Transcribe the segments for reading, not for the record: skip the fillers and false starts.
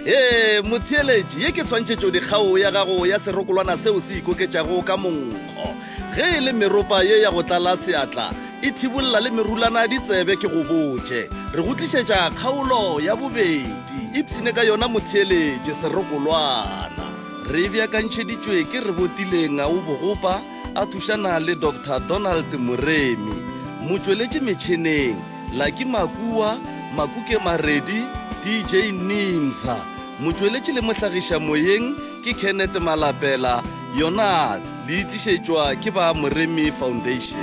Ee, motheeletši, ye ke tshwantšhetšo dikgao ya gago ya serokolwana seo se ikoketšago ka monkgo. Ge e le meropa ye ya go tlala seatla, e thibolla le merulana ditsebe ke go botše. Re go tlišetša kgaolo ya bobedi. Ipshine ka yona motheeletši, serokolwana. Re e beakantšheditšwe ke Rebotile Ngau Bogopa a thušana le Doctor Donald Moremi. Motšweletši metšheneng, Lucky Makua, Makuke Maredi, DJ Nimza. Motšweletši le mohlagiša moyeng ke Kenneth Malapela, yona le e tlišetšwa ke ba Moremi Foundation.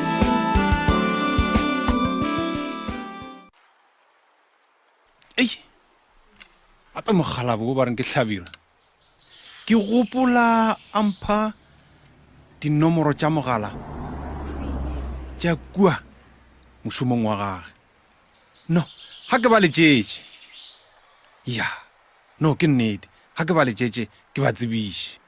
Ei, gape mokgalabo wo ba reng ke Hlabirwa, ke gopola a mpha dinomoro tša mogala tša kua mošomong wa gage. No, ga ke ba letšetše. Ya, no ke nnete, ga ke ba letšetše ke ba tsebiše.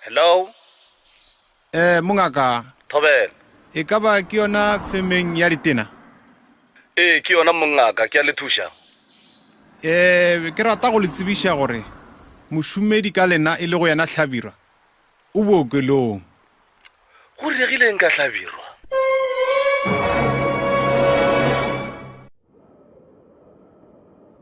Hello? Eh, mongaka. Thobela. E ka ba ke yona femeng ya ditena? Ee, ke yona mongaka, ke a le thuša. Eh, ke rata go le tsebiša gore mošomedi ka lena e lego yena Hlabirwa o bookelong. Go diregileng ka Hlabirwa?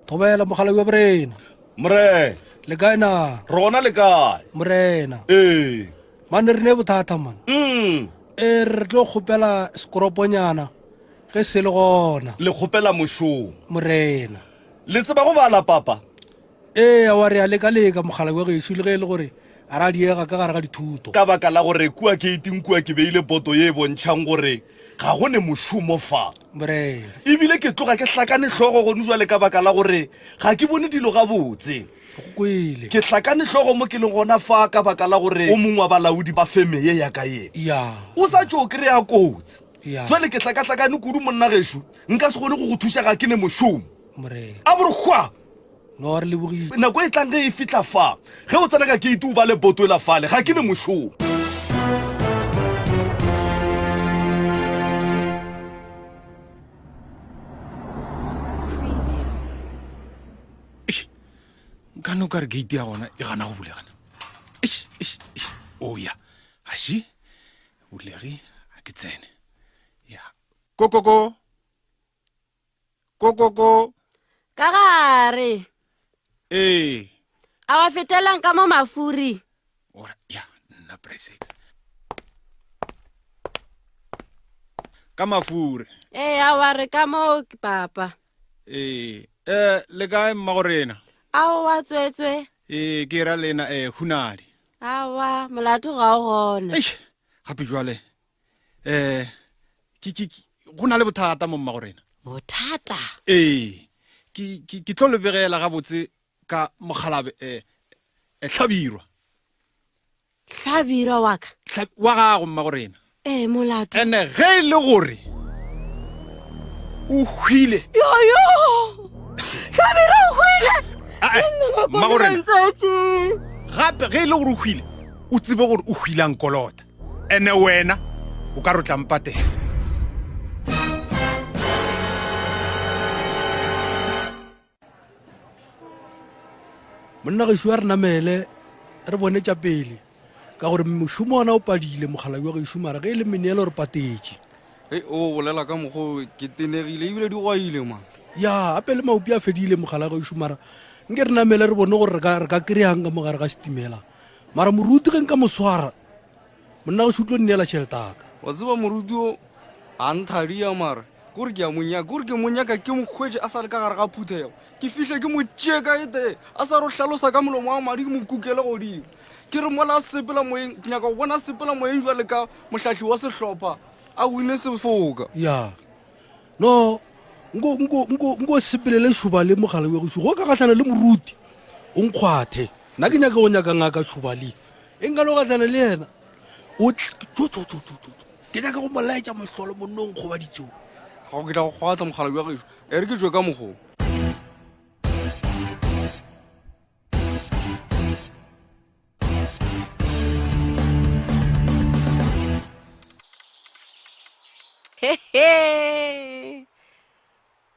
Thobela mogala wa borena. Morena. Le kae na? Re gona le kae? Morena. Ee. Mane re ne bothata man. Mm. E re tlo kgopela sekoroponyana ge se le gona. Le kgopela mošomo. Morena. Le tseba go bala papa? Ee, wa re a leka-leka mogala wa gešo le ge e le gore a ra diega ka gare ga dithuto. Ka baka la gore kua keiting kua ke beile boto ye e bontšhang gore ga go ne mošomo fa. Morena. Ebile ke tloga ke hlakane hlogo gone jwale ka baka la gore ga ke bone dilo gabotse. Go kwele. Ke hlakane hlogo mo ke leng gona fa ka baka la gore o mongwe wa balaodi ba feme ye ya ka ye Ya. o sa tšo kry-a kotsi. Ya. Jwale ke hlakahlakane kudu monna gešo, nka se kgone go go thuša ga ke ne mošomo. Morena. A bo re hwa! No, re lebogile. Nako e tlang ge e fihla fa, ge o tsena ka keiti o bale boto ela fale, ga ke ne mošomo. Eish, nkane o ka re gate ya gona e gana go bulegana. Eish, eish, eish, o ya. Aši, bulegi, a ke tsene. Ya, kokoko. Kokoko. Ka gare. Ee. A wa fetelang ka mo mafuri. Ora, ya, nna presex. Ka mafuri. Ee, a wa re ka mo papa. Ee, eh, le kae mmago rena? Aowa tswetswe. Ee, ke ra lena eh hunadi. Aowa, molato ga o gona. Eish, gape jwale eh ke ke go na le bothata mo mmago rena bothata ee ke ke ke tlo lebegela gabotse ka mokgalabe eh, eh hlabirwa hlabirwa wa ka wa gago mmago rena ee molato ene ge e le gore o hwile yoyo hlabirwa o hwile ah, eh, mmago rena gape ge e le gore o hwile o tsebe gore o hwilang kolota ene wena o ka re o tla mpatela monna gešo a re namele re bone tša pele ka gore mošomo ona o padile mogala wa gešo mara ge e le meneelo re patetše Ei, o bolela ka mokgwa o ke tenegile ebile di gwaile man ya ape le maopi a fedile mogala gešo mara nke re namele re bone gore re ka- re ka kry-ang ka mogare ga setimela mara moruti ge nka mo swara monna go tlo nneela tšhelete aka wa tseba moruti o a nthadia mara kore ke a monyaka kore ke monyaka ke mo kgwetse a sa le ka gare ga phuthego ke fihle ke mo tšee ka ete a sa ro hlalosa ka molomo wa madi ke mo kukele godimo ke re mola a sepela moyeng ke nyaka go bona a sepela moyeng jwale ka mohlahli wa sehlopha a wine sefoka ya no nko nko nko nko sepelele šuba le mogala wa gešo go ka gahlana le moruti o nkgwathe nna ke nyaka go nyaka ngaka šuba le e nka no gahlana le yena o ke nyaka go mo laetša mohlolo monnong kgobaditšeo ga go ke tla go kgwatla mogala wa gešo e re ke tšwe ka mogong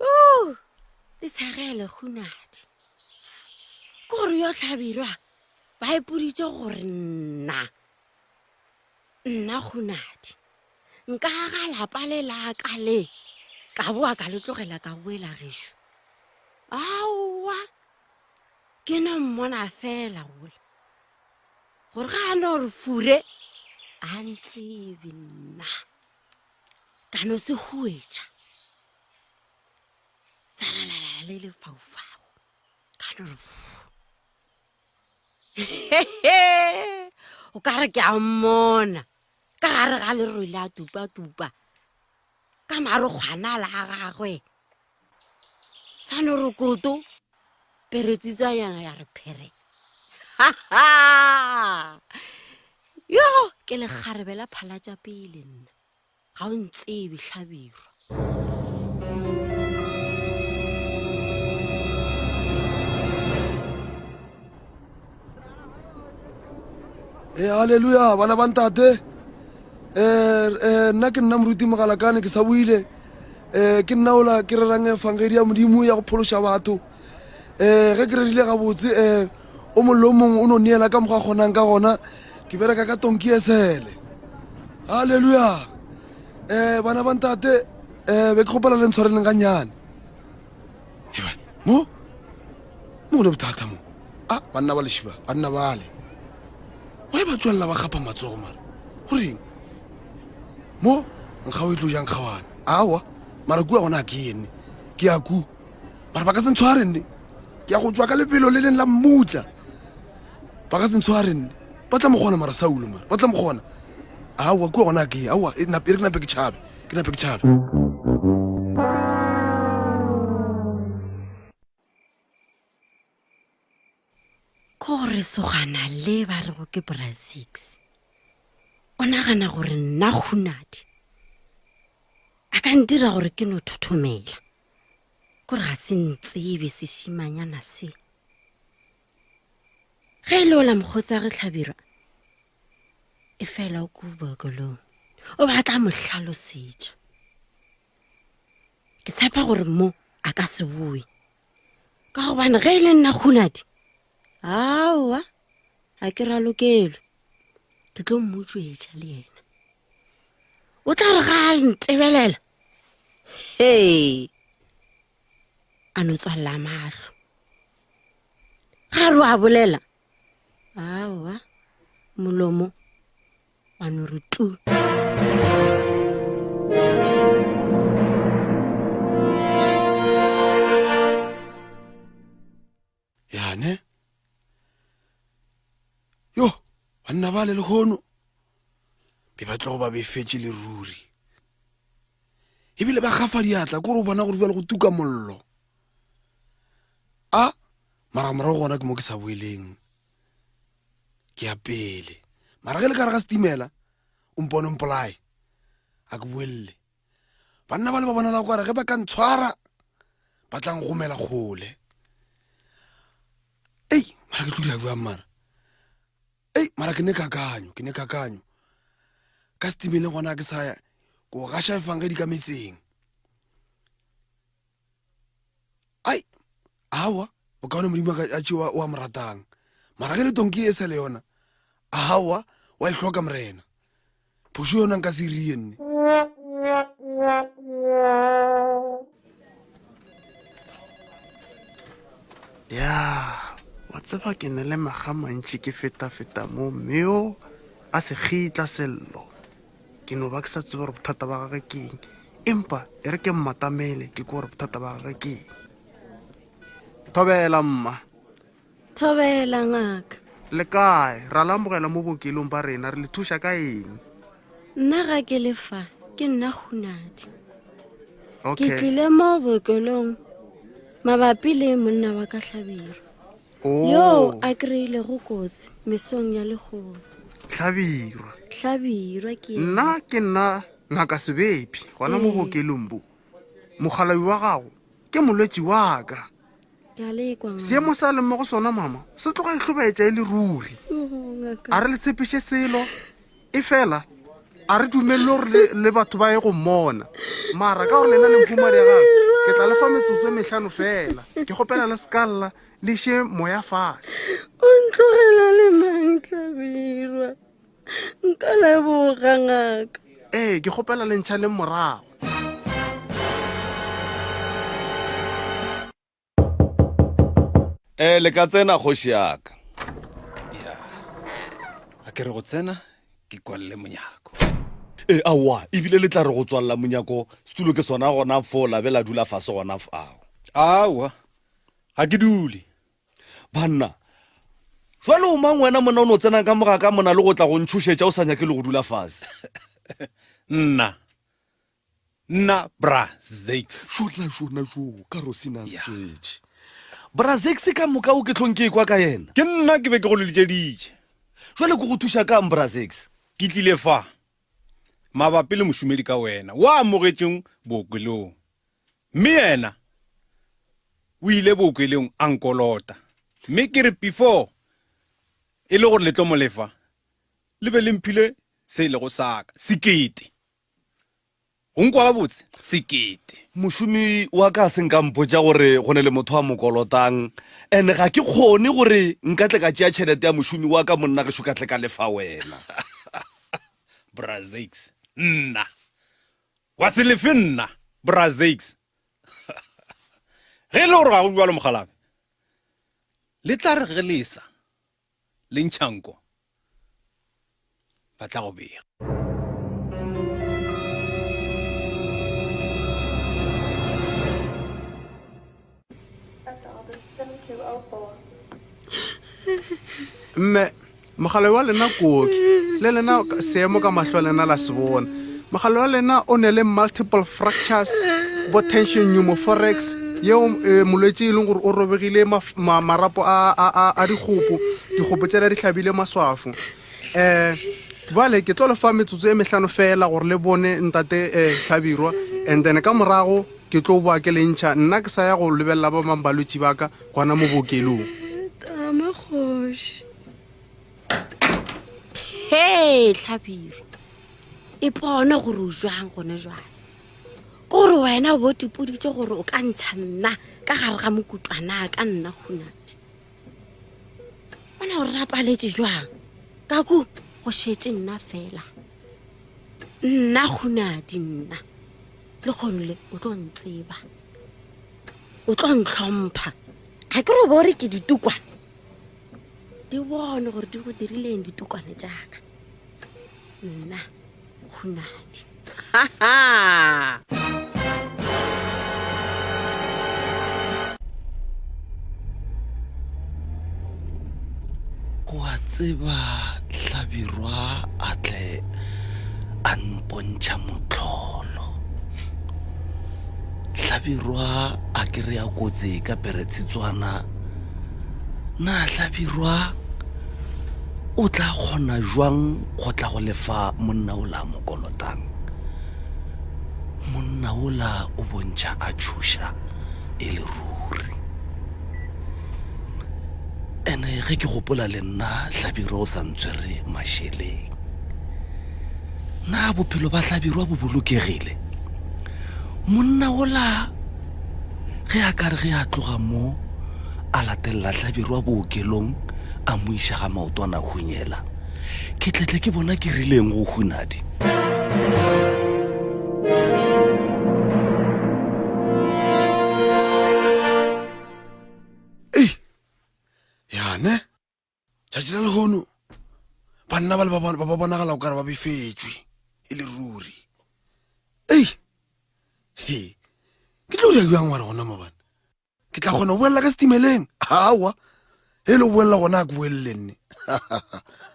Uh, le tshegele kgunadi ke gore yo hlabirwa ba ipoditše gore nna nna kgunadi nka ga lapa le laka le ka boa ka le tlogela ka boela gešo aowa ke no mmona fela gola gore ga a no re fure a ntsebe nna ka no se huetša sa lalala le lefaufau ka no re o ka re ke a mmona ka gare ga lerole a tupa-tupa ka marokgwana la gagwe sa no re koto peretsitswanyana ya re phere yo ke lekgarebe la phala tša pele nna ga o ntsebe hlabirwa e halleluja bana ba ntate um nna ke nna moruti mogalakane ke sa buile um ke nna ola ke rerang efangedi ya modimo ya go phološa batho um ge ke rerile gabotse um o mongwe le o mongwe o no neela ka mokgwa kgonang ka gona ke bereka ka tonki esele halleluja um bana ba ntate um be ke kgopela le ntshwareleng gannyane eba mo mo go ne bothata mo a banna ba lešiba banna bale wa e ba tswelela ba gapa matsogo mara goreng mo nkgao e tlo jang kgawana awa mara kua gona a ke enne ke ya ku mara ba ka se ntshware nne ke ya go tswa ka lebelo le leng la mmutla ba ka se ntshware nne ba tla mo kgona mara saulo mara ba tla mo kgona aowa kua gona ke aowa e e re ke nape ke tšhabe ke nape ke tšhabe Ko gore sogana le ba rego ke Brazix o nagana gore nna Kgunadi a ka ntira gore ke no thothomela kore ga se ntsebe sešimanyana se ge e le ola mokgotsi a re tlhabirwa e fela o ko bookelong o ba tla mo hlalosetša ke tshepa gore mo a ka se boe ka gobane ge e le nna kgunadi aowa ga ke ralokelwe ke tlo mmotswetša le yena o tla re ga a ntebelela hee a no tswalela mahlo ga re a bolela aowa molomo wa no re tu yane yo banna ba le lehono be ba tlogo ba befetše le ruri ebile ba gafa diatla kore o bona gore jale go tuka mollo a mara morago gona ke mo ke sa boeleng ke ya pele mara ge le ka re ga setimela o mpone mpolae a ke boelele banna ba le ba bonala kore ge ba ka ntshwara ba tla ngomela kgole ei mara ke tlo dira jwang mara ei mara ke ne kakanyo ke ne kakanyo ka setimeleng gona ke sa ya ko gaša efangedi ka metseng ai awa bokaone modimo a tšewa o a mo ratang mara ge le tonki e sa le yona awa wa e hloka morena phošo yona nka se rie nne ya wa tseba ke ne le maga mantši ke fetafeta mo mme yo a se kgitla sello Ke no ba ke sa tsebe gore bothata ba gage ke eng, empa e re ke mmatamele ke kwe gore bothata ba gage ke eng. Thobela, mma. Thobela, ngaka. Le kae? Ra le amogela mo bookelong ba rena, re le thuša ka eng? Nna ga ke le fa, ke nna Hunadi. Ke Okay. tlile mo bookelong mabapi le monna wa ka Hlabirwa. Oh. Yoo a kry-ilego kotsi mesong ya lehono. Hlabirwa. Hlabirwa ke yena. Nna ke nna ngaka Sebepi gona mo Ee. bookelong bo. Mokgalabje wa gago ke molwetši wa ka. Ke a lekwa ngaka. Seemo se a leng mo go sona mama se tloga e hlobaetša e le ruri. Oh, ngaka. A re le tshepiše selo, efela A re dumelele gore le, le batho ba ye go mmona. Mara ka gore lena le mphumadi ya gagwe, ke tla le fa metsotso e mehlano fela. Ke kgopela le se ka lla, le iše moya fase. O ntlogela le mang, Hlabirwa? Nka leboga, ngaka. Ee, ke kgopela le ntšhaleng morago. E, le ka tsena kgoši yaka. Ya. A ke re go tsena ke kwalle monyako. E, aowa, ebile le tla re go tswalela monyako, setulo ke sona gona fo la be la dula fase gona fao. Aowa, ga ke dule. Banna, jwale o mang wena monna o no tsenang ka moga ka mona le go tla go ntšhošetša o sa nyake le go dula fase? Nna, nna bra zakes šona šona jo ka rosina tswetše bra zakes ka moka o ke tlhong ke ekwa ka yena ke nna ke be ke go leletšeditše jwale ke go thuša kang bra zakes ke tlile fa mabapi le mošomedi ka wena wa amogetšeng bookelong mme yena o ile bookelong a nkolota mme ke re before e le gore le tlo mo lefa le be le mphile se e lego saka sekete O nkwa gabotse? Sekete. Mošomi wa ka a se nka mpotša gore go ne le motho a mo kolotang, and ga ke kgone gore nka tle ka tšea tšhelete ya mošomi wa ka monna gešo ka tle ka lefa wena. Bra Zakes, Nna? Wa se lefe nna, Bra Zakes? Ge e le gore ga go bjalo mokgalabje, le tla re ge le sa le ntšha nko ba tla go bega. Mme, mogala wa lena kooki le lena seemo ka mahlo a lena la se bona. Mogala wa lena o ne le multiple fractures, bo tension pneumothorax, yeo eh, molwetši e leng gore o robegile marapo a, a, a, a dikgopo, dikgopo tsela di hlabile maswafo. Um bjale ke tlo le fa metsotso e mehlano fela gore le bone ntate um Hlabirwa, and then ka morago ke tlo boa ke le ntšha. Nna ke sa ya go lebelela ba bang balwetši ba ka gona mo bookelong. Tama kgoši. Hei Hlabirwa, ipone gore o jwang gone jwale. Ke gore wena o bo tipoditše gore o ka ntšha nna ka gare ga mokutwana ka nna Hunadi. Bona o rapaletše jwang? Ka ku go šetše nna fela. Nna Hunadi nna. Le kgono le o tlo ntseba. O tlo ntlhompha. Ga ke re o bo re ke ditukwana. Di bone gore di go dirileng ditukwana tšaka. Nna Hunadi. Ha ha! Wa tseba Hlabirwa a tle a mpontšha mohlolo. Hlabirwa a kry-a kotsi ka peretshitswana. Na Hlabirwa o tla kgona jwang go tla go lefa monna ola a mo kolotang? Monna ola o bontšha a tšhoša e le ruri. Ene ge ke gopola le nna Hlabirwa o sa ntshwere mašeleng. Na bophelo ba Hlabirwa bo bolokegile? Monna ola ge a ka re ge a tloga mo a latelela Hlabirwa bookelong a mo iša ga maotwana hunyela, ke tletle ke bona ke rileng go Hunadi. Ei, ya ne tšatši la lehono banna ba le ba ba bonagala o kare ba befetšwe e le ruri. Ei, he, ke tlo dira bjang mara gona mo bana? Ke tla kgona go boelela ka setimeleng? Aowa, e le go boelela gona a ke boelele nne.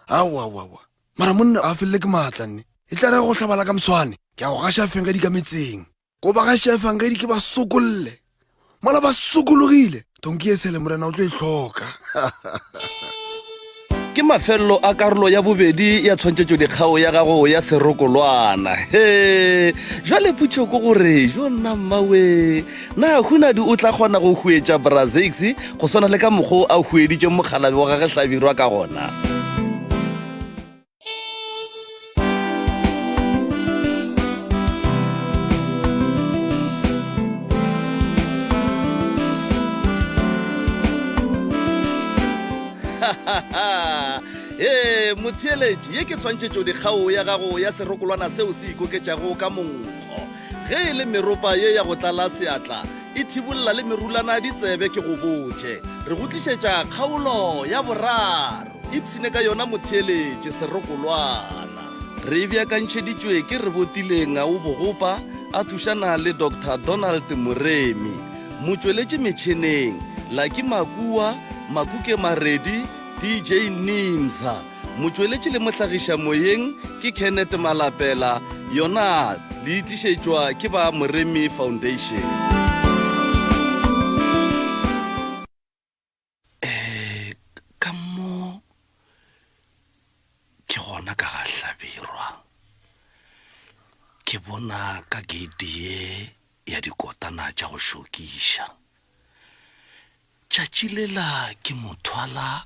Aowa, aowa, aowa. Mara monna a felele ke maatla nne. E tla re go hlabala ka moswane, ke a go gaša feng ka di ka metseng. Ko ba gaša efangedi ke ba sokolle. Mola ba sokologile, tonki e sele morena o tlo e hloka. Ke mafelelo a karolo ya bobedi ya tshwantšhetšodikgao ya gago ya serokolwana. He, jwale potšo ke gore, jo nna mmawe, na Hunadi o tla kgona go huetša Brazix go swana le ka mokgwa o a hueditšeng mokgalabe wa gage Hlabirwa ka gona? Ee, motheeletši, ye ke tshwantšhetšo dikgao ya gago ya serokolwana seo se ikoketšago ka monkgo. Ge e le meropa ye ya go tlala seatla, e thibolla le merulana ditsebe ke go botše. Re go tlišetša kgaolo ya boraro. Ipshine ka yona motheeletši, serokolwana. Re e beakantšheditšwe ke Rebotile Ngau Bogopa a thušana le Doctor Donald Moremi. Motšweletši metšheneng, Lucky Makua, Makuke Maredi, DJ Nimza. Motšweletši le mohlagiša moyeng ke Kenneth Malapela, yona le e tlišetšwa ke ba Moremi Foundation. Eh, ka mo ke gona ka ga hlabirwa ke bona ka gate ye ya dikotana tša go šokiša tšatši lela ke mothwala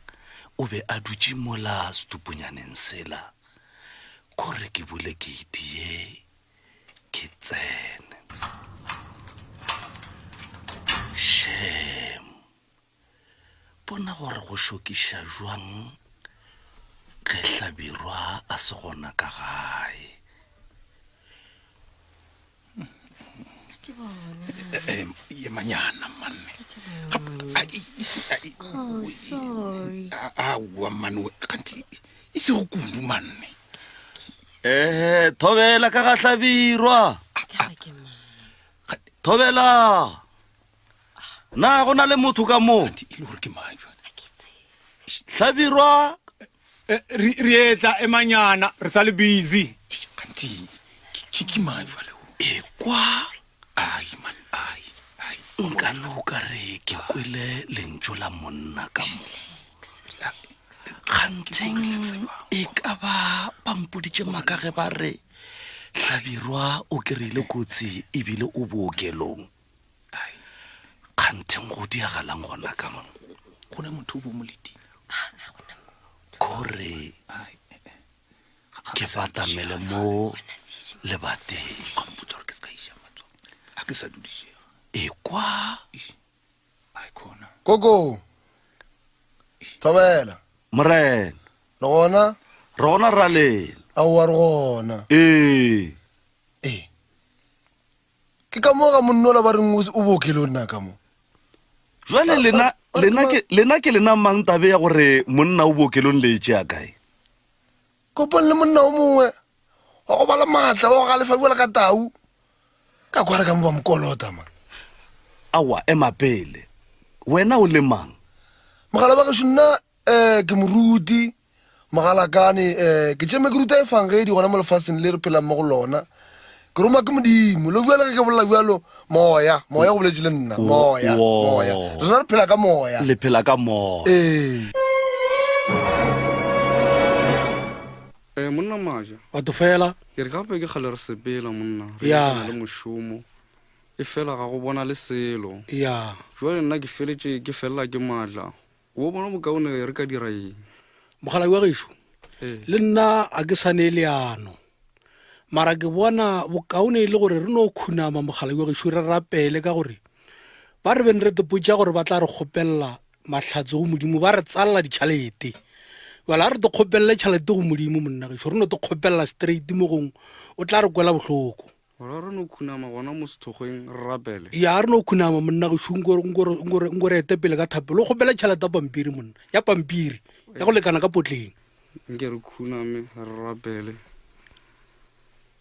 o be a dutše mola setupunyaneng sela kore ke bule gate ye ke tsene shem Bona gore go šokiša bjang ge Hlabirwa a se gona ka gae. Ke bona. Eh, ye manyana manne. Oh, sorry. Aowa manne, kganti e sego kudu manne. Ehe, thobela ka ga Hlabirwa. Thobela. Na go na le motho ka moo? E le gore ke mang jwale? Hlabirwa. Eh, re re etla emanyana re sa le busy. Kanti ke ke mang jwale o? Ekwa. Ai man, ai, ai. Nka no ka re ke kwele lentšu la monna ka mo. Kgantheng e ka ba ba mpoditše maaka ge ba re Hlabirwa o kry-ile kotsi ebile o bookelong. Kgantheng go diagalang gona ka mo? Go ne motho o bo moleting. Kore ke batamele mo lebating. A ke sa dudišega. Ekwa. Ai khona. Koko. Thobela. Morena. Le gona? Re gona ralena. Aowa re gona. Ee. Ee. Ke ka mo ga monnola ba reng o bookelong na ka mo? Jwale lena, lena ke, lena ke lena mang tabe ya gore monna o bookelong le e tšea kae? Kopang le monna o mongwe wa go ba le maatla wa go galefa bjalo ka tau. Ka kwa re ka mo ba mo kolota man. Aowa, ema pele. Wena o le mang? Mogala wa gešo nna um ke moruti mogalakane um ke tšeme ke ruta efangedi gona mo lefaseng le re phelang mo go lona ke roma ke modimo le bjale ge ke bolela bjalo moya moya go boletše le nna moya moya rena re phela ka moya le phela ka moya ee Eh, monna maja batho fela ke re gape ke kgale re sepela monna re Ya. nyakana le mošomo e fela ga go bona le selo ya jale nna ke feletše ke felela ke maatla O bona bokaone re ka dira eng? Mokgalabje wa gešo, Ee. le nna a ke sa ne leano. Mara ke bona bokaone e le gore re no khunama mokgalabje wa gešo re rapele ka gore ba re beng re tepotša gore ba tla re kgopelela mahlatse go Modimo ba re tsalela ditšhalete. Jale a re te kgopelele tšhalete go Modimo monna gešo re no te kgopelela straight mo gong o tla re kwela bohloko. Gora re no khunama gona mo sethokgweng re rapele. Ya re no khunama monna gešo nko re ete pele ka thapelo. O kgopela tšhelete ya pampiri monna, ya pampiri ya go lekana ka potleng. Nke re khuname re rapele.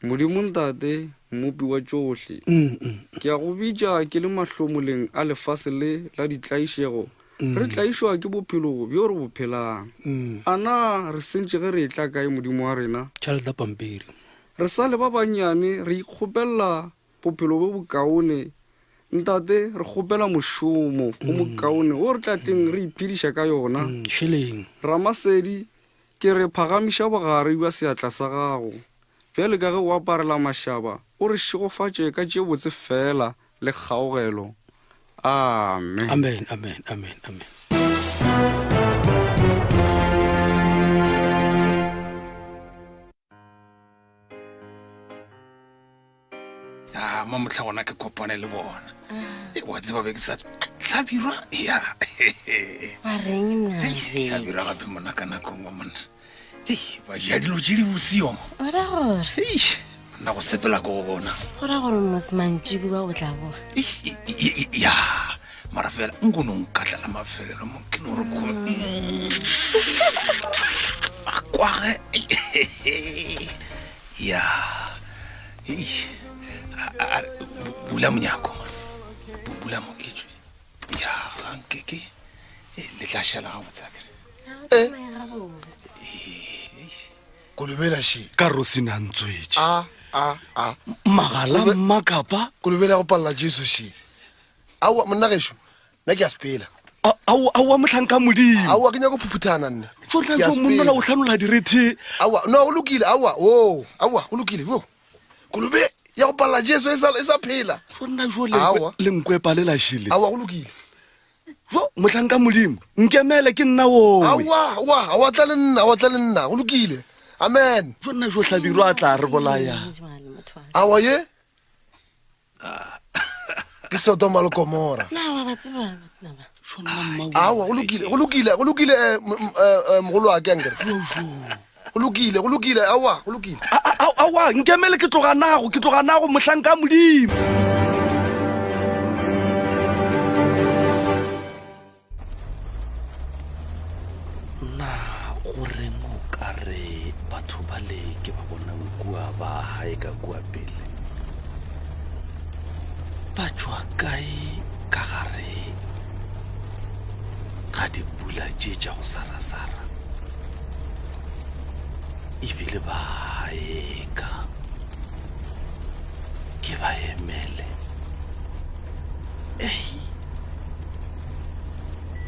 Modimo Ntate, Mmopi wa tšohle, mm, mm. ke a go bitša ke le mahlomoleng a lefase le la ditlaišego. Re tlaišwa ke bophelo bjo re bo phelang. A na re sentše ge re etla kae Modimo wa rena? Tšhelete ya pampiri. Re sa le ba bannyane, re ikgopelela bophelo bjo bokaone. Ntate, re kgopela mošomo o mokaone wo re tla tleng re iphediša ka yona. Šeleng. Ramasedi, ke re phagamiša bogare bja seatla sa gago. Bjale ka ge o aparela mašaba, o re šegofatše ka tše botse feela le kgaogelo. Amen. Amen, amen, amen, amen. Ah, nama motlha gona ke kopane le bona e wa tseba be ke sa hlabirwa ya wa reng hlabirwa gape mona ka nako nngwe monna ei ba ja dilo tše di bosio mo o ra gore nna go sepela ko go bona go ra gore mosemantšiboa o tla boa ya mara fela nko no nkatlela mafelelo mo ke no re ko a kwage ya bula monyako bula mo ke tswe ya ga nke ke le tla šala gabotse akere Eh. Kolobela she. Ka Rosina Ntswetše. A a a. Magala mmakapa. Kolobela go palela Jesu she. Aowa monna gešo nna ke a sepela. Aowa mohlanka Modimo. Aowa ke nyako phuphuthana nna. Tšo tla monna o hlanola direthe. Aowa no go lokile aowa o aowa go lokile yo. Kolobe ya go palela Jesu e sa e sa phela. Tšo nna jo le nkwepa le la shile. Aowa go lokile. Jo, mohlanka Modimo, nkemele ke nna owe. Aowa, aowa, aowa tla le nna, aowa tla le nna, go lokile. Amen. Jo nna jo Hlabirwa a tla re bolaya. Aowa ye ke Sodoma le Gomora. Na wa ba tseba batho ba? Jo nna mma. Aowa go lokile, go lokile, go lokile eh, eh, eh, mogolo wa ke ankere. Go lokile, go lokile, aowa, go lokile. Aowa, nkemele ke tloga nago, ke tloga nago mohlanka Modimo. Na go reng o ka re batho ba le ke ba bonang kua ba hae ka kua pele ba tšwa kae ka gare ga dipula tše tša go sarasara? Ebile ba eka ke ba emele. Ei,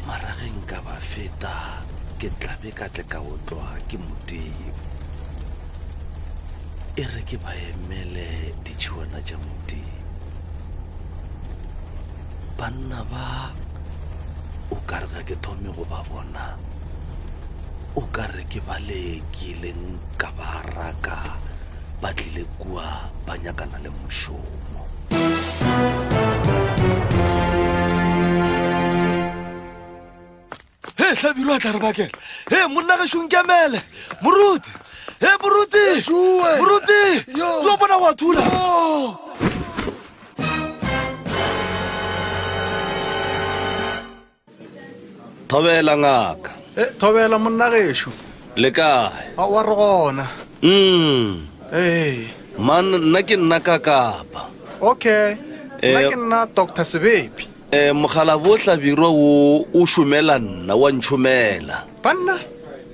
mara ge nka ba feta ke tla be ka tle ka otlwa ke Modimo. E re ke ba emele ditšhiwana tša Modimo. Banna ba o ka re ga ke thome go ba bona. O ka re ke bale ke ileng ka ba raka ba tlile kua ba nyakana le mošomo. He Hlabirwa a tla re bakela. He monna gešo nkemele. Moruti. He moruti. Moruti. Tlo bona wa thula. Thobela ngaka. E, thobela monna gešo. Le kae? A wa re gona. Mm. Ee. Man nna ke nna ka kapa. Okay. Nna Eh. ke nna Dr. Sebepi. Eh mogala bo hlabirwa wo o šomela nna wa ntšhomela. Banna,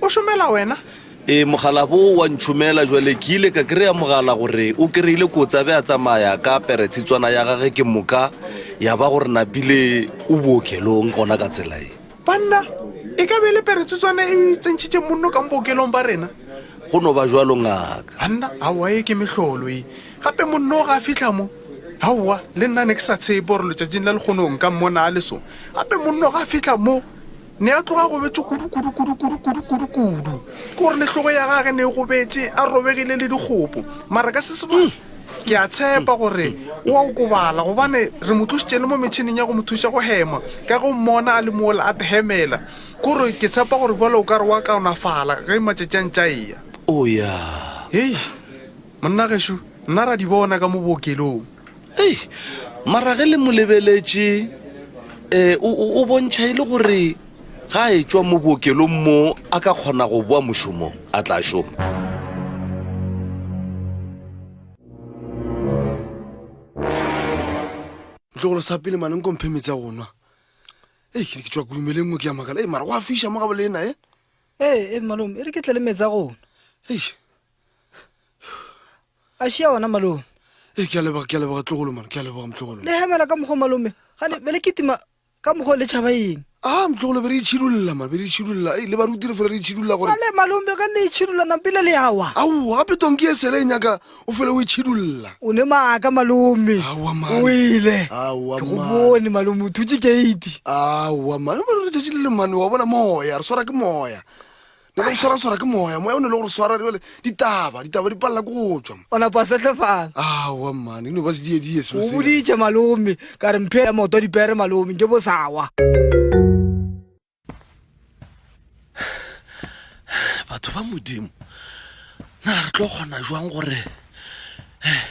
o šomela wena? Ee, mogala bo wa ntšhomela jwale ke ile ka kry-a mogala gore o kry-ile kotsi a be a tsamaya ka pere tshitswana ya gage ke moka ya ba gore napile o bookelong gona ka tsela e. Banna, e ka be e le pere tshitswana e tsentšhitše monno ka mo bookelong ba rena? Go no ba jwalo ngaka. Banna, aowa e ke mehlolo e. Gape monno ga a fihla mo. Aowa, le nna ne ke sa tshepe gore letšatšing la lekgono nka mmona a le so. Gape monno ga a fihla mo. Ne a tloga a gobetše kudu kudu kudu kudu kudu kudu kudu. Ke gore le hlogo ya gage ne e gobetše, a robegile le dikgopo. Mara ka se sebaka, ke a tshepa gore o a okobala gobane re mo tlošitše le mo metšhineng ya go mo thuša go hema ka ge o mmona a le mola a hemela. Ke gore ke tshepa gore bjale o ka re wa kaonafala ge matšatši a ntše a eya. O ya. Hei, monna gešo, nna ra di bona ka mo bookelong. Ei, mara ge le mo lebeletše um o, o bontšha e le gore ga a etšwa mo bookelong mo a ka kgona go boa mošomong a tla šoma. Motlogolo sa pele mane nko mphe metsi a go nwa. Ei, ke ke tšwa kudumeleng mo ke ya makala. Ei, mara go a fiša mo ga bolena e. Ee, ee, malome, e re ke tle le metsi a go nwa. Ei. A šia ona malome. Ee, ke a leboga, ke a leboga tlogolo man, ke a leboga motlogolo. Le hemela ka mokgwa malome, gane be le kitima ka mokgwa le tšhaba eng? Ah, motlogolo be re itšhidulla man, be re itšhidulla. Ei, le baruti re fela re itšhidulla gore. Ale malome ge le itšhidulla nampile le awa. Aowa, gape tonki e sele e nyaka o fele o itšhidulla. O ne maaka malome. Aowa man. O ile. Aowa Ke go man. bone malome o thutše keiti. Aowa man, ba re letšatši le le mane wa bona moya, re swara ke moya. Ne ke swaraswara ke moya moya o ne le gore swara jale ditaba ditaba di palela ke go tswa o napa setlefala aowa mmane e no ba sediedie o boditše malome ka re mphe ya moto dipere malome ke bosawa batho ba modimo na re tlo kgona jwang gore eh,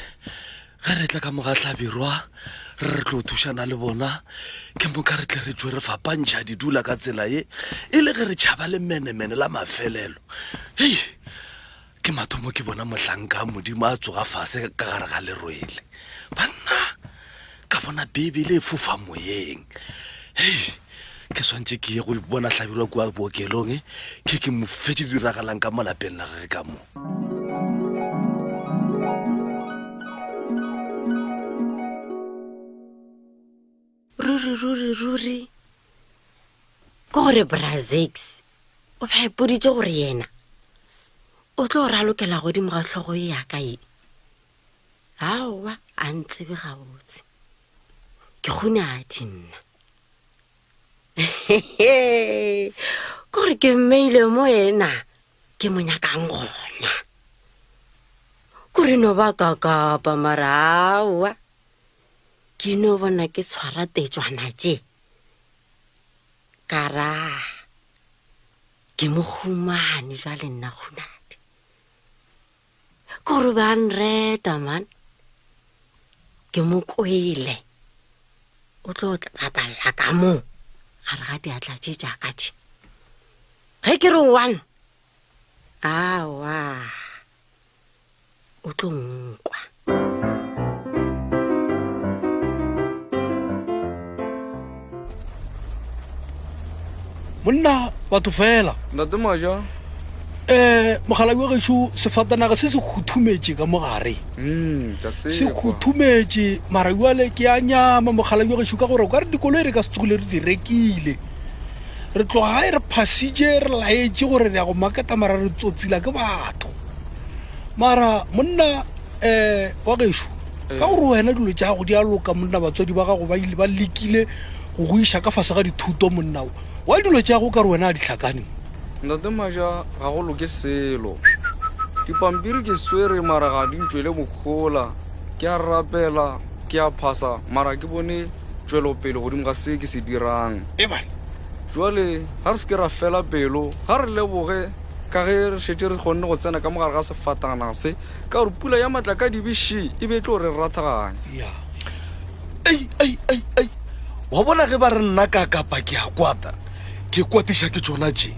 ge re tla ka mogatlhabirwa re re tlo thušana le bona ke moka re tle re tswe re fapantšha didula ka tsela ye e le ge re tšhaba le menemene la mafelelo hei ke mathomo ke bona mohlanka a modimo a tsoga fase ka gare ga lerwele banna ka bona bibele e fofa moyeng hei ke swantše ke ye go bona hlabirwa kua bookelong e ke ke mo fetse diragalang ka mo lapeng la gage ka mo ruri ruri ruri ke gore brazix o be a ipoditše gore yena o tlo ralokela godimo ga tlhogo e yaka ye aowa a ntsebe gabotse ke kgonadi nna ke gore ke mmeile mo ena ke mo nyakang gona kore no ba kakapa mara aowa ke no bona ke tshwara tetswana tše ka ra ke mo humane jwale nna kgonadi Kore ba nreta man. Ke mo kwele. O tlo tla bapalla ka mo gare ga diatla tše jaaka tše. Ge ke re one. Aowa. O tlo nkwa. Monna batho fela. Ntate Maja. Um mogala wa gešo sefatanaga se se khuthumetše ka mogare. Mm, ka se Se khuthumetše mara jwale ke a nyama mogala wa gešo ka gore o ka re dikoloi re ka se tsogile re di rekile. Re tloga gae re phasitše re laetše gore re ya go maketa mara re tsotsila ke batho. Mara monna um wa gešo ka gore wena dilo tša gago di a loka monna batswadi ba gago ba ile ba lekile go go iša ka fase ga dithuto monna wa dilo tša gago ka re wena a di hlakane ntate maja ga go loke selo dipampiri ke swere mara ga di ntšwele mogola ke a rapela ke a phasa mara ke bone tšwelopele godimo ga se ke se dirang ebale jwale ga re se ke ra fela pelo ga re leboge ka ge re šetše re kgonne go tsena ka mogare ga sefatanaga se ka gore pula ya matla ka dibe še e be e tlo re rathaganya ya ei ei ei ei wa bona ge ba re nna ka kapa ke a kwata ke kwatiša ke tšona tše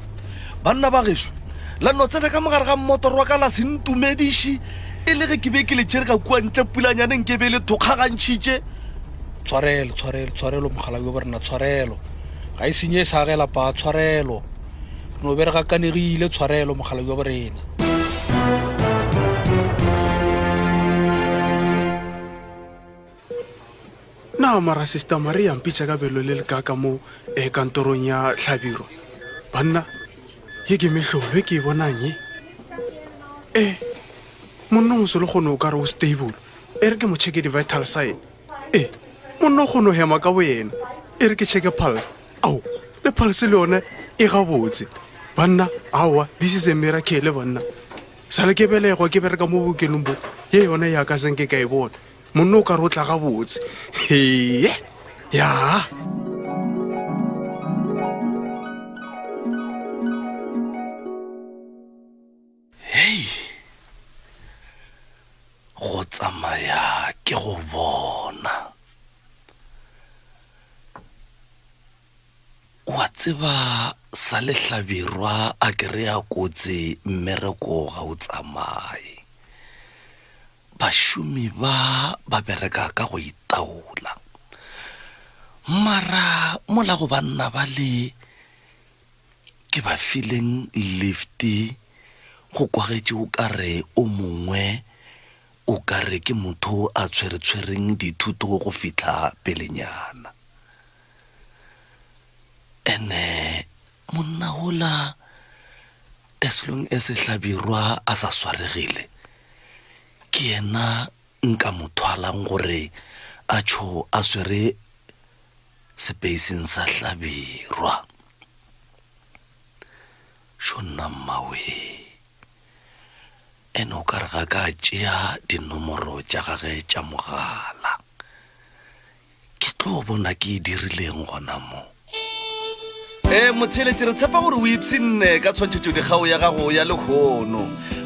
banna ba gešo la no tsena ka mogare ga mmotoro wa ka la se ntumediše e le ge ke be ke le tšere ka kua ntle pulanyaneng ke be le thokgagantšhitše tshwarelo tshwarelo tshwarelo mogala yo borena tshwarelo ga e senye e sa agela pa tshwarelo re no be re gakanegile tshwarelo mogala yo borena Na mara Sister Maria mpitša ka belo le lekaka mo eh, kantorong ya hlabirwa banna ye ke mehlolo e ke e bonang ye e monna o moso le kgone o ka re o stable e re ke mo checke di-vital sign e monna o kgone go hema ka boyena e re ke checke pulse ao le pulse le yone e gabotse banna aowa this is a miracle banna Sa le ke belegwa ke bereka mo bookelong bo, ye yona ya ka senke ka e bona. Monna o ka re o tla gabotse. Hee, ya. Hei, go tsamaya ke go bona. Wa tseba sa lehlabirwa a kry-a kotsi mmereko ga o tsamaye. Bašomi ba ba bereka ka go itaola. Mara mola go banna ba le ke ba fileng lift go kwagetše o ka re o mongwe o ka re ke motho a tshwere-tshwereng dithuto go fihla pelenyana. Ene monna wola as long as Hlabirwa a sa swaregile ke yena nka mo thwalang gore a tšho a swere sepeising sa Hlabirwa. Xo nna mmawe. Ene o ka re ga ka tšea dinomoro tša gage tša mogala. Ke tlo bona ke e dirileng gona mo. Ee, motheeletši, re tshepa gore o ipshinne ka tshwantšhetšodikgao ya gago ya lehono.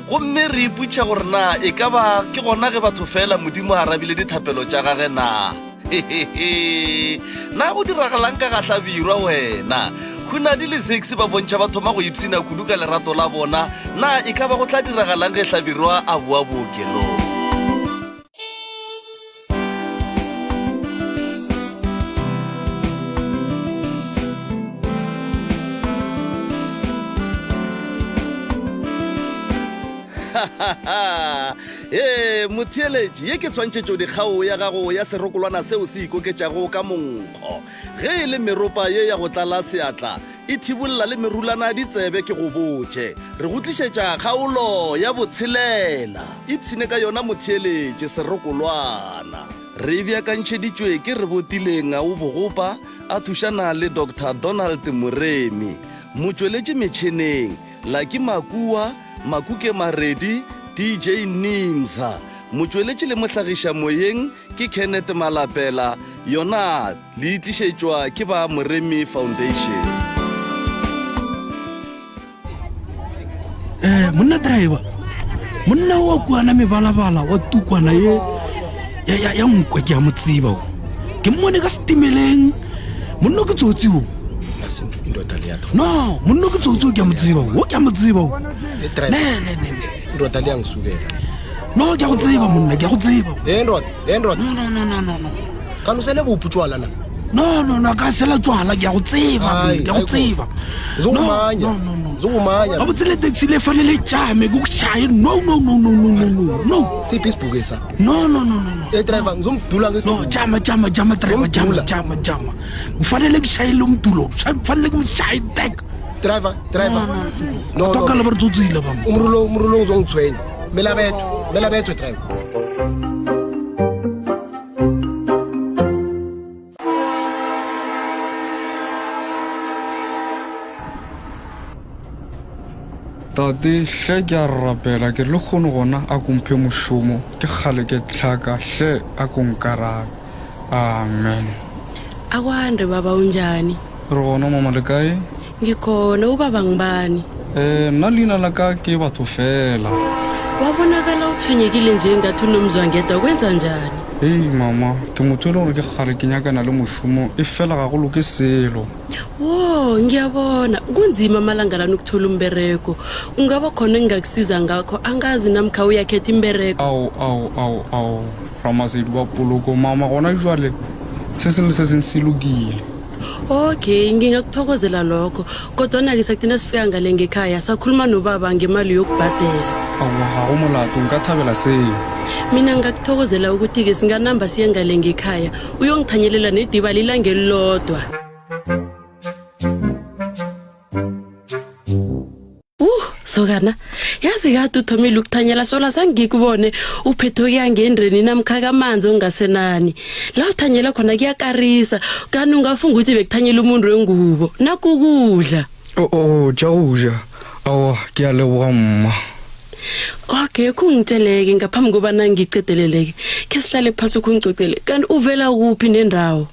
Gomme re ipotšiša gore na e ka ba ke gona ge batho feela Modimo a arabile dithapelo tša gage na? Hehehe! Na go diragalang ka ga Hlabirwa wena? Hunadi le Zexi ba bontšha ba thoma go ipshina kudu ka lerato la bona. Na e ka ba go tla diragalang ge Hlabirwa a boa bookelong? Ee, motheeletši, ye ke tshwantšhetšo dikgao ya gago ya serokolwana seo se ikoketšago ka monkgo. Ge e le meropa ye ya go tlala seatla, e thibolla le merulana ditsebe ke go botše. Re go tlišetša kgaolo ya botshelela. Ipshine ka yona motheeletši, serokolwana. Re e beakantšheditšwe ke Rebotile Ngau Bogopa a thušana le Doctor Donald Moremi. Motšweletši metšheneng, Lucky Makua, Makuke Maredi, DJ Nimza. Motšweletši le mohlagiša moyeng ke Kenneth Malapela, yona le itlišetšwa ke ba Moremi Foundation. Eh, monna driver monna wa kwana mebalabala wa tukwana ye ya, ya, ya nkwe ke ya mo tseba o ke mmone ka setimeleng monna ke tsotsi o indoda leya no monna ke tsotsi o ke a mo tseba o ke a mo tseba o ne ne ne ne indoda leya ngisukela no ke a go tseba monna ke a go tseba e ndoda e ndoda no no no no no no kanti usele buphi utshwala na no no no ka sela tswala ke a go tseba Hayi, ke a go hayi, tseba Ngizokumanya. no no no Ngizokumanya. gabotse le taxi le fane le tšame ke go shaye no no no no no no no no Siphi isibhuku esa? no no no no no Eh driver ngizomdula no ngesibhuku. jama jama jama driver jama Ngomdula. jama jama kufanele kushayele umdulo kufanele kumshaye tek Driver, driver. No, no. tokala ba re tsotsile ba mo Umrulo umrulo uzongithwenya. Mele abethwe, mele abethwe driver. Tate, hle ke a rapela ke re le kgono gona a ko mphe mošomo, ke kgale ke hlaka, hle a ko nkarabe. Amen. Akwande baba unjani? Re gona mama le kae? Ngikhona ubaba ngubani? Eh nna leina la ka ke batho fela. Wa bonakala o tshwenyekile nje ngathi unomzwangedwa kwenza njani? Hei mama, ke motho e le gore ke kgale ke nyakana le mošomo e fela ga go loke selo. Wo, ngiyabona kunzima amalanga lana ukuthola umbereko. Kungaba khona engingakusiza ngakho, angazi namkha uyakhetha imbereko. Ao, ao, ao, ao, Ramasedi wa poloko, mama gona jwale se sengwe le se sengwe se lokile. Okay, ngingakuthokozela lokho. Kodwana-ke sakuthi nasifika ngale ngekhaya sakhuluma nobaba ngemali yokubhadela. Aowa, ga go molato, nka thabela seo. Mina ngingakuthokozela ukuthi-ke singanamba siye ngale ngekhaya uyongithanyelela nediba lilanga elilodwa. Uh, sokana yazi kade uthomile ukuthanyela sola sangikubone uphethe ukuya ngendreni namkha kamanzi ongasenani la uthanyela khona kuyakarisa kanti ungafunga ukuthi bekuthanyela umuntu wengubo nakukudla o o tša go ja aowa ke a leboga mma okay khungitsheleke ngaphambi kobana ngicedeleleke khe sihlale phasi ukhungicocele kanti uvela kuphi nendawo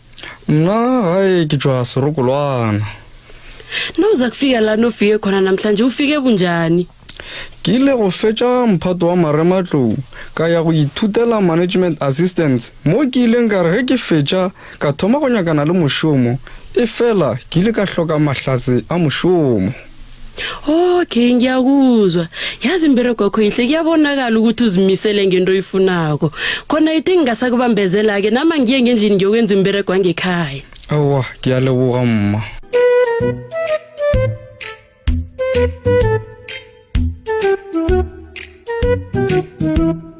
nna gae ke tšwa serokolwana Nawuza kufika la nofike khona namhlanje ufike bunjani? Ke ile go fetša mphato wa marematlou ka ya go ithutela management assistance mo ke ileng ka re ge ke fetša ka thoma go nyakana le mošomo efela ke ile ka hloka mahlatse a mošomo. Okay ngiyakuzwa. Yazi imberego yakho yihle kuyabonakala ukuthi uzimisele ngento oyifunako. Khona ithi ngingasakubambezela-ke nama ngiye ngendlini ngiyokwenza imberego wangekhaya. Aowa, ke a leboga mma.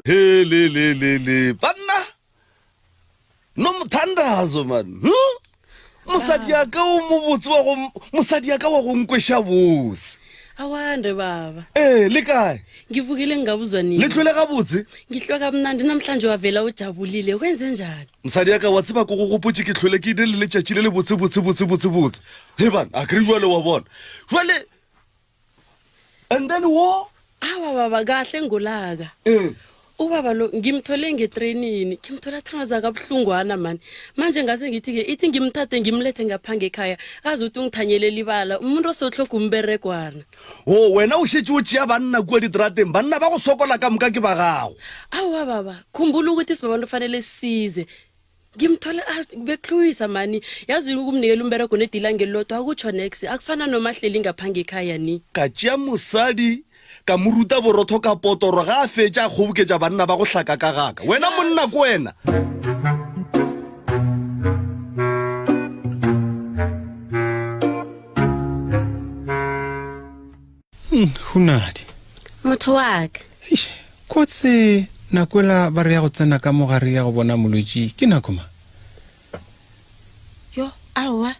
He le le le le banna no mothandazo man hmm? mosadi ya ka o mobotse wa go mosadi ya ka wa go nkweša bose Awande baba. Ee le kae? Ngivukile ngingabuzwa nini. Le tlwele gabotse? Ngihlwe kamnandi namhlanje wavela ujabulile kwenze njani? Mosadi ya ka wa tseba ko go gopotše ke hlwele ke ile le letšatši le le botse botse botse botse botse. He bana, a kere jwale wa bona. Jwale. And then wo? Awa baba kahle ngolaka. Eh. Ubaba lo ngimthole ngetrainini, ngimthole athandaza kabuhlungwana mani. Manje ngase ngithi-ke ithi ngimthathe ngimlethe ngapha ngekhaya, kazi ukuthi ungithanyelela ibala, umuntu osotlhoga umberegwana. O wena o šetše o tšea banna kua diterateng, banna ba go sokola ka moka ke ba gago. Aowa baba, khumbula ukuthi sibabantu fanele sisize. Ngimthole ah, bekuhluyisa mani, yazi ukumnikela umberego nedila ngelilodwa akutjho nex, akufana noma ahleli ngapha ngekhaya ni. Ka tšea mosadi ka mo ruta borotho ka potoro, ga a fetša a kgoboketša banna ba go hlaka ka gaka. Wena monna ko wena. Hmm, hunadi motho wa ka Eish, kotse nako ela ba re ya go tsena ka mogare ya go bona molwetši ke nako ma yo aowa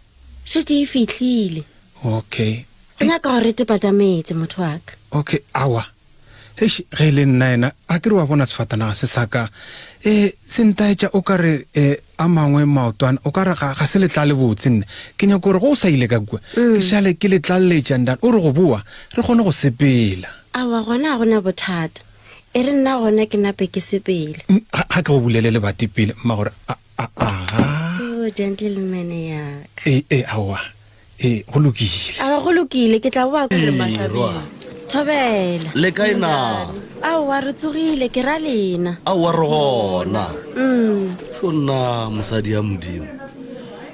šetše e fihlile okay ke nyaka gore te patametse motho wa ka okay awa Eish, ge e le nna yena a ke re wa bona sefatanaga se sa ka um se ntaetša o ka re um a mangwe maotwana o ka re ga ga se letlale botse nne ke nyako gore go o sa ile ka kua ke šale ke letlaleletša ndane o re go boa re kgone go sepela Aowa gona ga gona bothata e re nna gona ke nape ke sepele Mm, ga ga ke go bulele lebati pele mma gore a a aga Oh, gentleman ya ka ee ee aowa Ee, go lokile. Aowa, go lokile, ke tla boa ko re Mahlabirwa. Thobela. Le kae na? Aowa, re tsogile, ke ra lena. Aowa, re gona. Mm. Xo nna mosadi ya Modimo.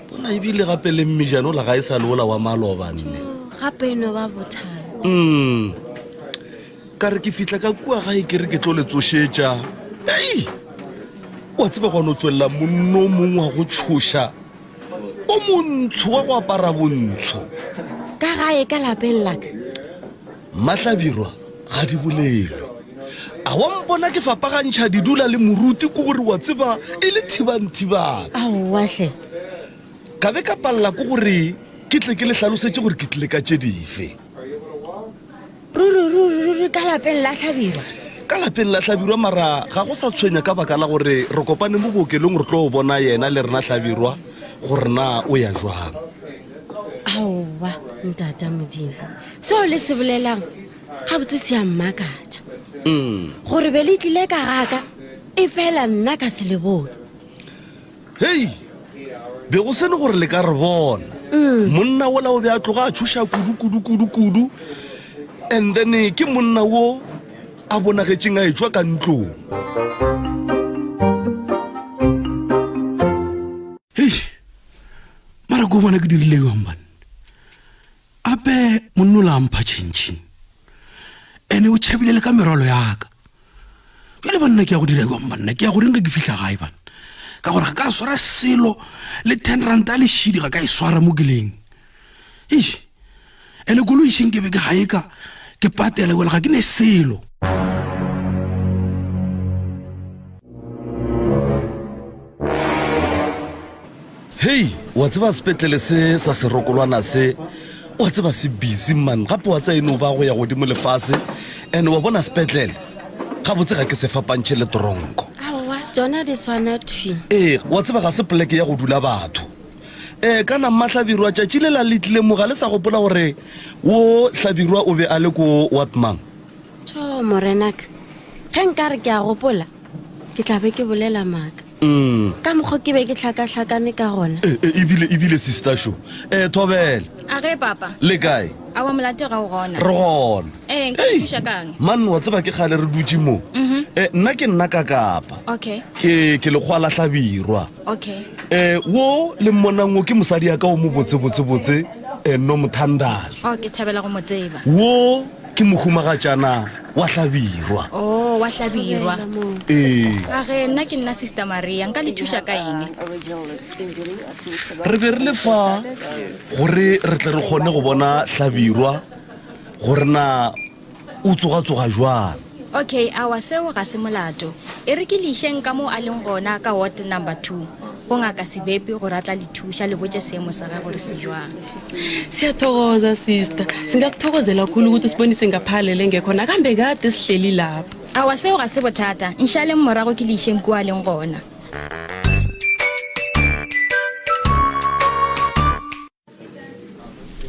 Bona ebile gape le mmejane ola ga e sa le ola wa maloba nne. Gape e no ba bothata. Mm. Ka re ke fihla ka kua gae ke re ke tlo le tsošetša. Ei! Wa tseba gwa no tšwelela monno o mongwe wa go tšhoša. O montsho wa go apara bontsho. Ka gae ka lapeng la ka. Mahlabirwa ga di bolelwe. A wa mpona ke fapagantšha didula le moruti ko gore wa tseba e le thibang-thibang. Aowa hle. Ka be ka palela ko gore ke tle ke le hlalosetše gore ke tlile ka tše dife. Ruri, ruri, ruri, ka lapeng la Hlabirwa. Ka lapeng la Hlabirwa, mara ga go sa tshwenya ka baka la gore re kopane mo bookelong re tlo bona yena le rena Hlabirwa gore na o ya jwang. Aowa, ntata Modimo, seo le se bolelang gabotse se a mmakatša. Mm. Gore be le tlile ka gaka, e fela nna ka se le bone. Hei, be go sene gore le ka re bona. Mm. Monna wola o be a tloga a tšhoša kudu kudu kudu kudu. And then eh, ke monna wo a bonagetšeng a etšwa ka ntlong. Hei, mara ko bona ke dirile jwang banna? Ape monna o la mpha tšhentšheng. Ene o tšhabile le ka merwalo yaka. Bjale banna ke ya go dira jwang banna? Ke ya go reng ge ke fihla gae banna? Ka gore ga ka swara selo le ten ranta le šidi ga ka e swara mo ke leng. Eish, ene koloi šeng ke be ke gae ka ke patela jale ga ke ne selo. Hei, wa tseba sepetlele se sa serokolwana se, wa tseba se busy man, gape wa tseba e no ba go ya godimo lefase, and wa bona sepetlele, gabotse ga ke se fapantšhe le tronko. Aowa, tšona di swana thwi. Ee, wa tseba ga se poleke ya go dula batho. Ee, kana Mmahlabirwa tšatši lela le tlile mo ga le sa gopola gore wo Hlabirwa o be a le ko ward mang? Tho, morenaka, ge nka re ke a gopola, ke tla be ke bolela maaka. Mm. Ka mokgo ke be ke hlakahlakane ka gona. E, e, ebile, ebile sister sho. E, Thobela. A ge, papa. Le kae? Aowa, molato ga o gona. Re gona. Ee, nka le thuša kang? Man, wa tseba ke kgale re dutše mo. Mhm. E, nna ke nna ka Kapa. Okay. Ke, ke lekgowa la Hlabirwa. Okay. E, wo le mmonang wo ke mosadi ya ka o mo botse, botse, botse, e, Nomthandazo. Oh, ke thabela go mo tseba. Wo ke mohumagatšana wa Hlabirwa. Oh, wa Hlabirwa. Ee. A ge nna ke nna Sister Maria, nka le thuša ka eng? Re be re le fa gore re tle re kgone go bona Hlabirwa gore na o tsoga-tsoga jwang. Okay, awa seo ga se molato. E re ke le išeng ka moo a leng gona ka ward number 2 go ngaka Sebepi gore a tla le thuša le botše seemo sa gage gore se jwang. Siyathokoza sister. Singakuthokozela khulu ukuthi usibonise ngaphalele ngekhona kambe kade sihleli lapha. Awa seo ga se bothata. Nšaleng morago ke le išeng kua a leng gona.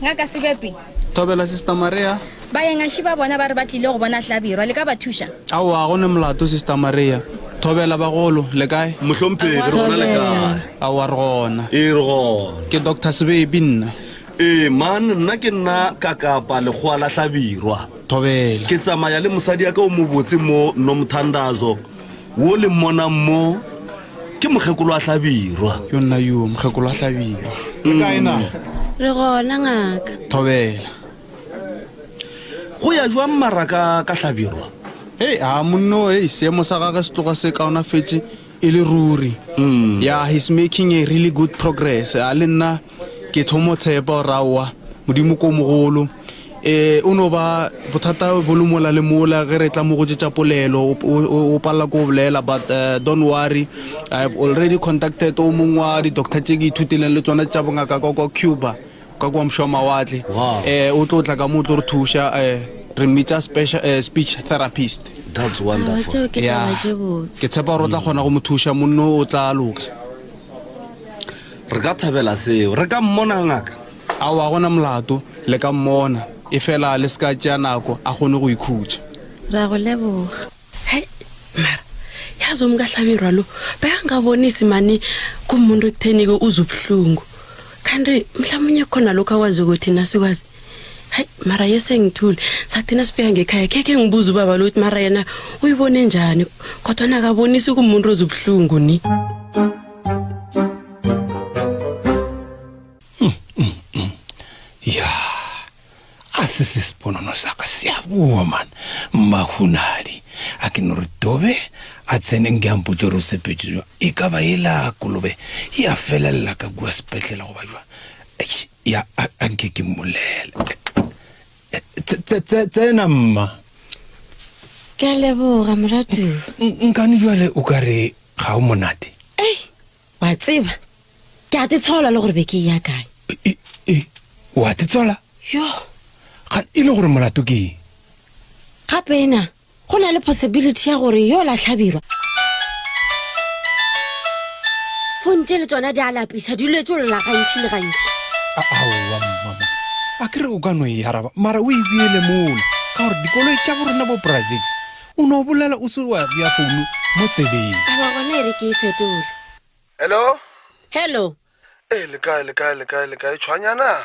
Ngaka Sebepi. Thobela Sister Maria. Baengaši ba bona ba re ba tlile go bona Hlabirwa, le ka ba thuša? Aowa, go ne molato Sister Maria. Thobela bagolo, le kae? Mohlomphegi, re gona le kae? Aowa, re gona. Ee, re gona. Ke Doctor Sebepi nna. Ee, man, nna ke nna Kakapa, lekgowa la Hlabirwa. Thobela. Ke tsamaya le mosadi ya ka o mobotse mo, Nomthandazo, wo le mmonang mo, ke mokgekolo wa Hlabirwa. Yo nna yo, mokgekolo wa Hlabirwa. Le kae na? Re gona, ngaka. Thobela. Go ya jwang mara ka, ka Hlabirwa? Hei, a monno, hei, seemo sa gage se tloga se kaonafetše e le ruri. Ya, he's making a really good progress. A le nna ke thomo tshepa gore aowa, Modimo ko mogolo. Eh, o no ba bothata bo le mola le mola ge re tla mo go tše tša polelo, o, o, o palela ko bolela, but uh, don't worry, I have already contacted o mongwe wa di-doctor tše ke ithutileng le tsona tša bongaka ka kwa Cuba. ka kwa mošwa mawatle Wow. eh o tlo tla ka mo o tlo re thuša eh re mmitša special eh, speech therapist That's wonderful. Tšeo ke Yeah. taba tše botse. ke tshepa gore o tla kgona go mo thuša monno o tla loka Re ka thabela seo. Re ka mmona ngaka. aowa gona molato le ka mmona e fela le se ka tšea nako a kgone go ikhutša Ra go leboga. Hei, mara yazi umkahlabirwa lo bekangabonisi mani kumuntu ekutheni-ke uze ubuhlungu kanti mhlawumunye khona lokhu akwazi ukuthi nasikwazi hayi mara ye sengithule sakuthina sifika ngekhaya khekhe ngibuze ubaba lo ukuthi mara yena uyibone njani kodwana akabonisi kumuntu oze ubuhlungu ni ya a se se seponono sa ka se a boa man mmahunadi a ke no re tobe a tsene nke a mpotse gore o sepetse jwa e ka ba ela kolobe ya felelela ka kua sepetlela goba jwa Eish, ya a a nke ke mmolele Tse- tse- tse- tsena mma Ke a leboga moratuwa. N- nkane jwale o ka re ga o monate Ei, wa tseba ke a te tshola le gore be ke ya kae E, e, wa te tshola yo ga e le gore molato ke eng gape ena go na le possibility ya gore yo latlhabirwa fonte le tsona di a lapisa di letse o lla gantšhi le gantšhi aowa mmama a ke re o ka no e araba mara o e beele mola ka gore dikoloi tša borena bo brazix o no bolela o se wa bea founu mo tsebeng aba gona e re ke e fetole hello hello ee le kae le kae le kae le kae tshwanyana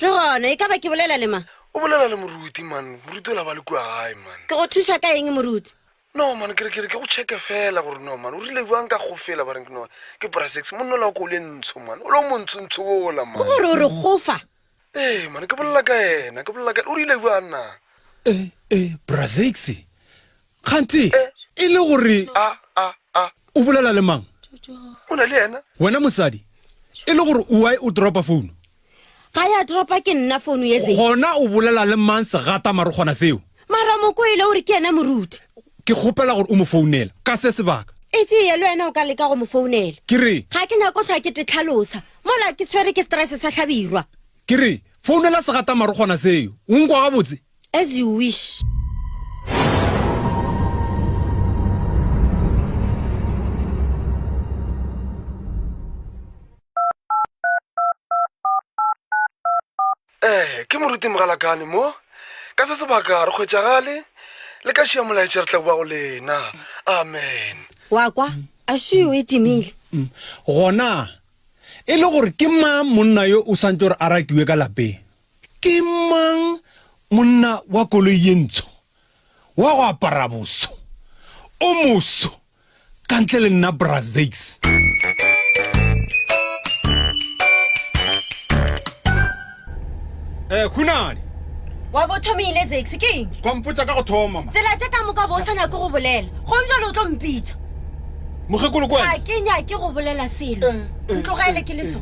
re gona e ka ba ke bolela le mang o bolela le moruti man moruti o la ba le kua gae man ke go thuša ka eng moruti no man ke re ke re ke go checke fela gore no man o rile bjang ka go fela ba reng ke no ke brasex monna ola o ko o le ntsho man o le o montshontsho ola man ke gore o re gofa ee man ke bolela ka yena ke bolela ka o rile bjang na ee ee brasex Kganthe e le gore A, a, a. o bolela le mang? O na le yena? Wena mosadi, e le gore why o dropa founu? Ga ya dropa ke nna founu ye Zakes. Gona o bolela le mang segata marokgwana seo? Mara Mokwele o re ke yena moruti. Ke kgopela gore o mo founela ka se sebaka. E tšee le wena o ka leka go mo founela. Ke re. Ga ke nyako hlwa ke te tlhalosa. Mola ke tshwere ke stress sa Hlabirwa. Ke re, founela segata marokgwana seo. O nkwa gabotse? As you wish. Ee, ke moruti Mogalakane mo. Ka se sebaka re kgwetšagale le ka šia molaetša re tla boa go lena. Amen. Wa kwa? A šio e timile. Gona e le gore ke mang monna yo o swantše gore a rakiwe ka lapeng? Ke mang monna wa koloi ye ntsho, wa go apara boso, o moso, ka ntle le nna Bra Zakes? Eh, Khunadi. Wa bo thomile Zakes, ke eng? Kwa mpotša ka go thoma ma. Tsela tše ka moka bo o sa nyake go bolela. Gong jwale o tlo mpitša. Mokgekolo ko Ga ke nyake go bolela selo. Ntlogele ke le so.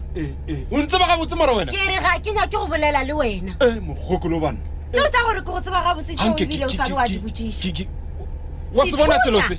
O ntseba gabotse mara wena? Ke re ga ke nyake go bolela le wena. Eh, mokgekolo banna. Tšeo tša gore ke go tseba gabotse tšeo ebile o sa le wa di botšiša. Wa se bona selo se?